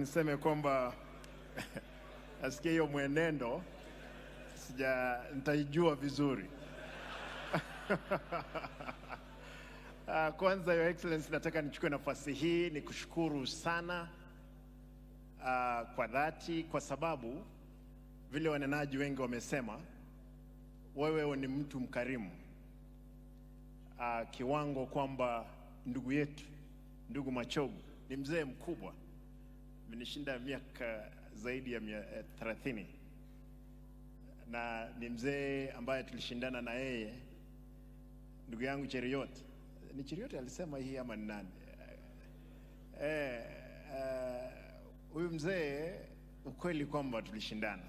niseme kwamba nasikia hiyo mwenendo sija nitaijua vizuri. Kwanza Your Excellency, nataka nichukue nafasi hii nikushukuru sana kwa dhati, kwa sababu vile wanenaji wengi wamesema, wewe ni mtu mkarimu kiwango kwamba ndugu yetu, ndugu Machogu, ni mzee mkubwa, amenishinda miaka zaidi ya 30, na ni mzee ambaye tulishindana na yeye, ndugu yangu Cheriot. Ni Cheriot alisema hii ama ni nani? Huyu mzee ukweli kwamba tulishindana,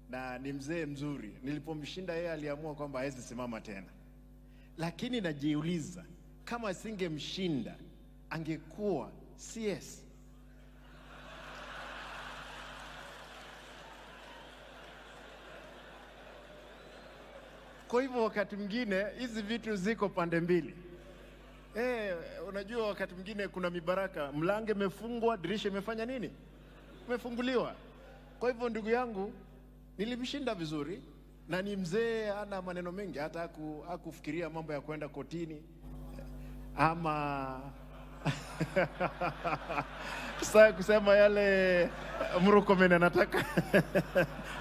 na ni mzee mzuri. Nilipomshinda yeye aliamua kwamba hawezi simama tena, lakini najiuliza kama singemshinda angekuwa CS. Kwa hivyo wakati mwingine hizi vitu ziko pande mbili. Unajua wakati mwingine kuna mibaraka, mlango imefungwa, dirisha imefanya nini? Imefunguliwa. Kwa hivyo ndugu yangu nilimshinda vizuri, na ni mzee, hana maneno mengi, hata hakufikiria mambo ya kwenda kotini ama sasa kusema yale Murkomen anataka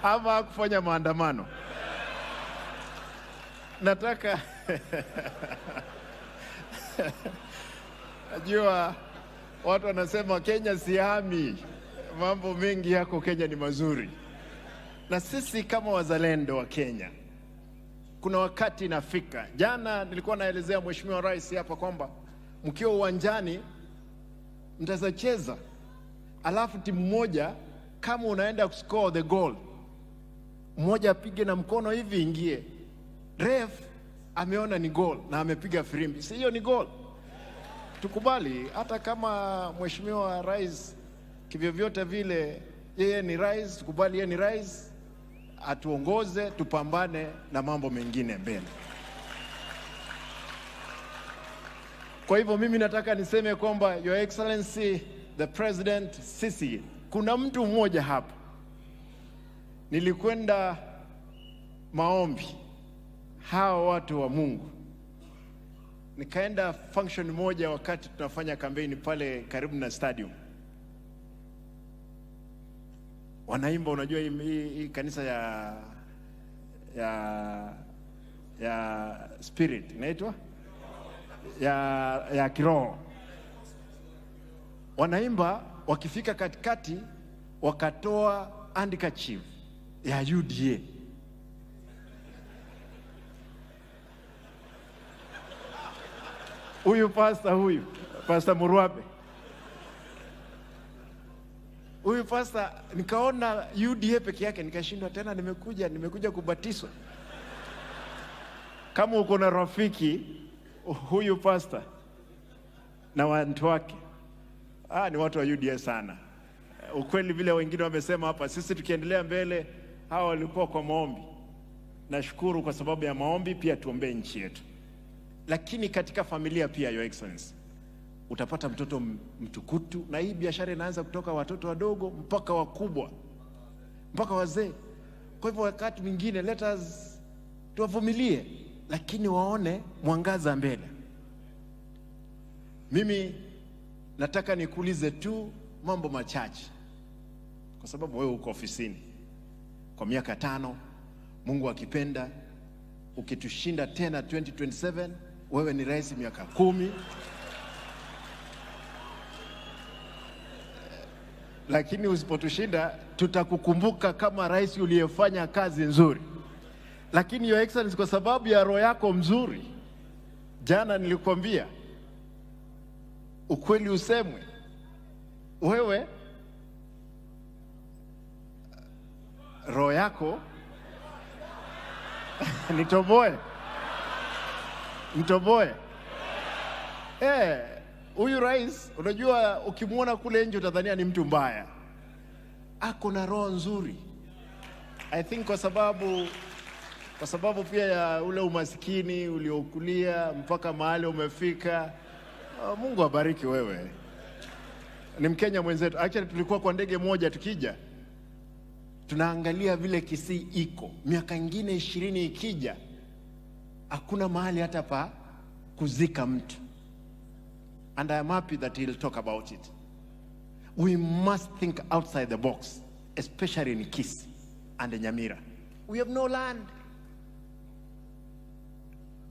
ama kufanya maandamano. Nataka najua watu wanasema Kenya sihami, mambo mengi yako Kenya ni mazuri, na sisi kama wazalendo wa Kenya kuna wakati inafika. Jana nilikuwa naelezea Mheshimiwa Rais hapa kwamba mkiwa uwanjani mtazacheza, alafu timu moja kama unaenda kuscore the goal, mmoja apige na mkono hivi ingie, ref ameona ni goal na amepiga firimbi, si hiyo ni goal? Tukubali, hata kama Mheshimiwa Rais kivyovyote vile yeye ni rais, tukubali yeye ni rais, atuongoze, tupambane na mambo mengine mbele. Kwa hivyo mimi nataka niseme kwamba Your Excellency the President, sisi kuna mtu mmoja hapa, nilikwenda maombi hawa watu wa Mungu, nikaenda function moja wakati tunafanya kampeni pale karibu na stadium, wanaimba, unajua hii kanisa ya spirit inaitwa ya kiroho, wanaimba, wakifika katikati wakatoa handkerchief ya UDA. Huyu pastor Murwabe, huyu pastor, nikaona UDA peke yake, nikashindwa tena, nimekuja kubatizwa. Kama uko na rafiki huyu pastor na watu wake, ni watu wa UDA sana. Ukweli vile wengine wamesema hapa, sisi tukiendelea mbele, hawa walikuwa kwa maombi. Nashukuru kwa sababu ya maombi, pia tuombee nchi yetu. Lakini katika familia pia, Your Excellency, utapata mtoto mtukutu, na hii biashara inaanza kutoka watoto wadogo mpaka wakubwa, mpaka wazee. Kwa hivyo wakati mwingine let us tuwavumilie, lakini waone mwangaza mbele. Mimi nataka nikuulize tu mambo machache, kwa sababu wewe uko ofisini kwa miaka 5, Mungu akipenda ukitushinda tena 2027, wewe ni rais miaka 10. Lakini usipotushinda tutakukumbuka kama rais uliyefanya kazi nzuri. Lakini Your Excellency, kwa sababu ya roho yako mzuri, jana nilikwambia ukweli usemwe, wewe roho yako nitoboe. Huyu rais, unajua ukimuona kule nje utadhania ni mtu mbaya, ako na roho nzuri. I think kwa sababu pia ya ule umaskini uliokulia mpaka mahali umefika. Mungu abariki wewe. Ni Mkenya mwenzetu. Actually tulikuwa kwa ndege moja tukija, tunaangalia vile Kisii iko. Miaka ingine 20 ikija, hakuna mahali hata pa kuzika mtu. And I am happy that he'll talk about it. We must think outside the box, especially in Kisii and Nyamira. We have no land.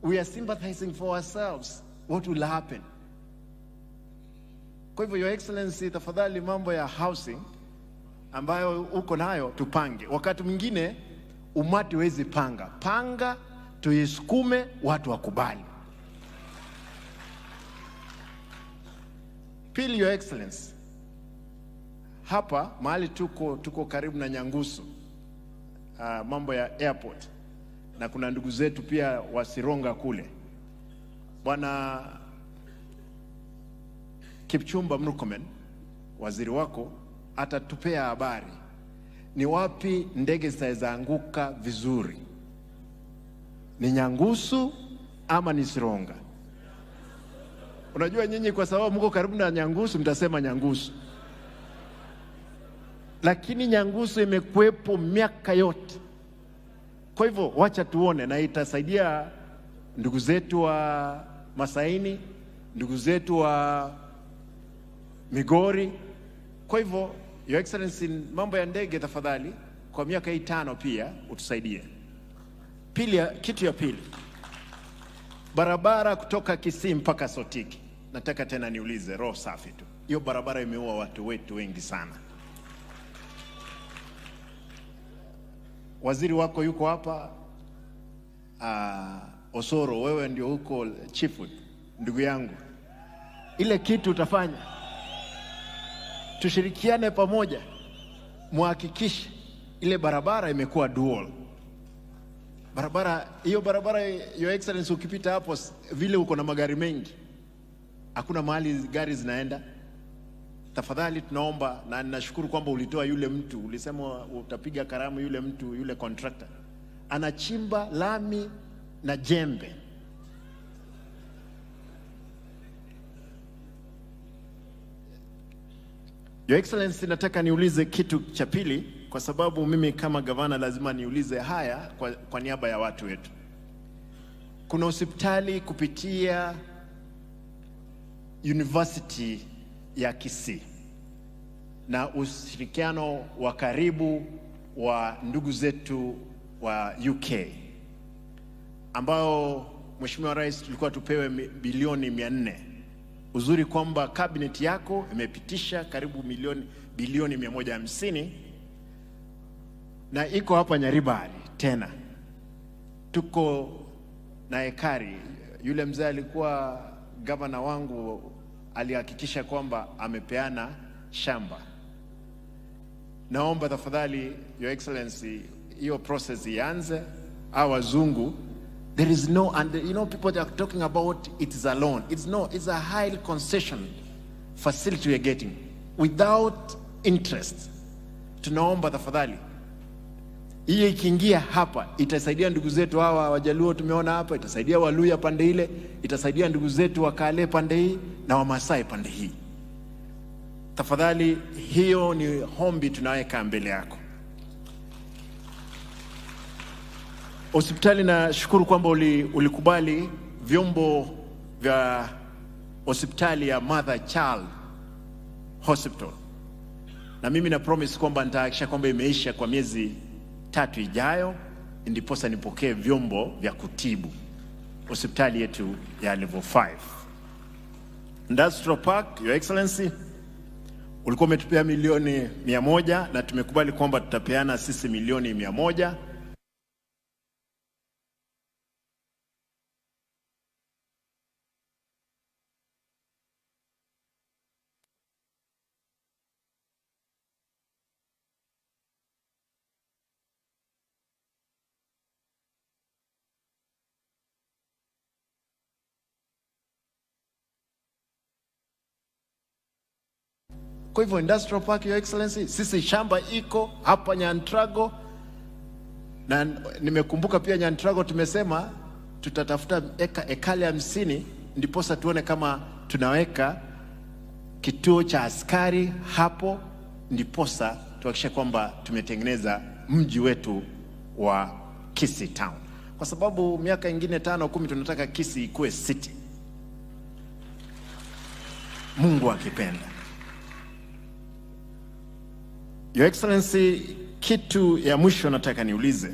We are sympathizing for ourselves. What will happen? Kwa hivyo, Your Excellency, tafadhali mambo ya housing ambayo uko nayo tupange. Wakati mwingine umati huwezi panga, panga tuisukume, watu wakubali. Pili, Your Excellency, hapa mahali tuko karibu na Nyangusu, mambo ya airport, na kuna ndugu zetu pia wa Sironga kule. Bwana Kipchumba Murkomen, waziri wako, atatupea habari ni wapi ndege zitaweza anguka vizuri, ni Nyangusu ama ni Sironga. Unajua nyinyi kwa sababu mko karibu na Nyangusu mtasema Nyangusu, lakini Nyangusu imekuwepo miaka yote. Kwa hivyo wacha tuone, na itasaidia ndugu zetu wa Masaini, ndugu zetu wa Migori. Kwa hivyo Your Excellency, mambo ya ndege tafadhali kwa miaka hii 5 pia utusaidie. Pili, kitu ya pili, barabara kutoka Kisii mpaka Sotiki. Nataka tena niulize, roho safi tu, hiyo barabara imeua watu wetu wengi sana. Waziri wako yuko hapa, Osoro, wewe ndio huko chief whip, ndugu yangu. Ile kitu utafanya, tushirikiane pamoja, muhakikishe ile barabara imekuwa dual. Barabara hiyo, barabara Your Excellency, ukipita hapo vile uko na magari mengi, hakuna mahali gari zinaenda. Tafadhali tunaomba, na ninashukuru kwamba ulitoa yule mtu, ulisema utapiga karamu yule mtu, yule contractor anachimba lami na jembe. Your Excellency, nataka niulize kitu cha pili, kwa sababu mimi kama gavana lazima niulize haya kwa niaba ya watu wetu. Kuna hospitali kupitia University ya Kisii na ushirikiano wa karibu wa ndugu zetu wa UK, ambao Mheshimiwa Rais tulikuwa tupewe bilioni 400. Uzuri kwamba cabinet yako imepitisha karibu bilioni 150, na iko hapa Nyaribari tena. Tuko na ekari. Yule mzee alikuwa gavana wangu alihakikisha kwamba amepeana shamba. Naomba tafadhali Your Excellency, hiyo process ianze. Hawa wazungu, there is no, and you know people are talking about it is a loan. It's no, it's a high concession facility we are getting without interest. Tunaomba tafadhali hii ikiingia hapa itasaidia ndugu zetu hawa Wajaluo tumeona hapa, itasaidia Waluya pande ile, itasaidia ndugu zetu wa Kale pande hii na Wamasai pande hii. Tafadhali hiyo ni hombi tunaweka mbele yako. Hospitali, nashukuru kwamba ulikubali vyombo vya hospitali ya Mother Child Hospital, na mimi na promise kwamba nitahakikisha kwamba imeisha kwa miezi 3 ijayo, ndiposa nipokee vyombo vya kutibu hospitali yetu ya level 5. Industrial Park, Your Excellency, ulikuwa umetupea milioni 100 na tumekubali kwamba tutapeana sisi milioni 100. Kwa hivyo Industrial Park, Your Excellency, sisi shamba iko hapa Nyantrago, na nimekumbuka pia Nyantrago tumesema tutatafuta ekali 50 ndiposa tuone kama tunaweka kituo cha askari hapo, ndiposa tuhakikishe kwamba tumetengeneza mji wetu wa Kisii Town, kwa sababu miaka ingine 5, 10 tunataka Kisii ikuwe city, Mungu akipenda. Your Excellency, kitu ya mwisho nataka niulize.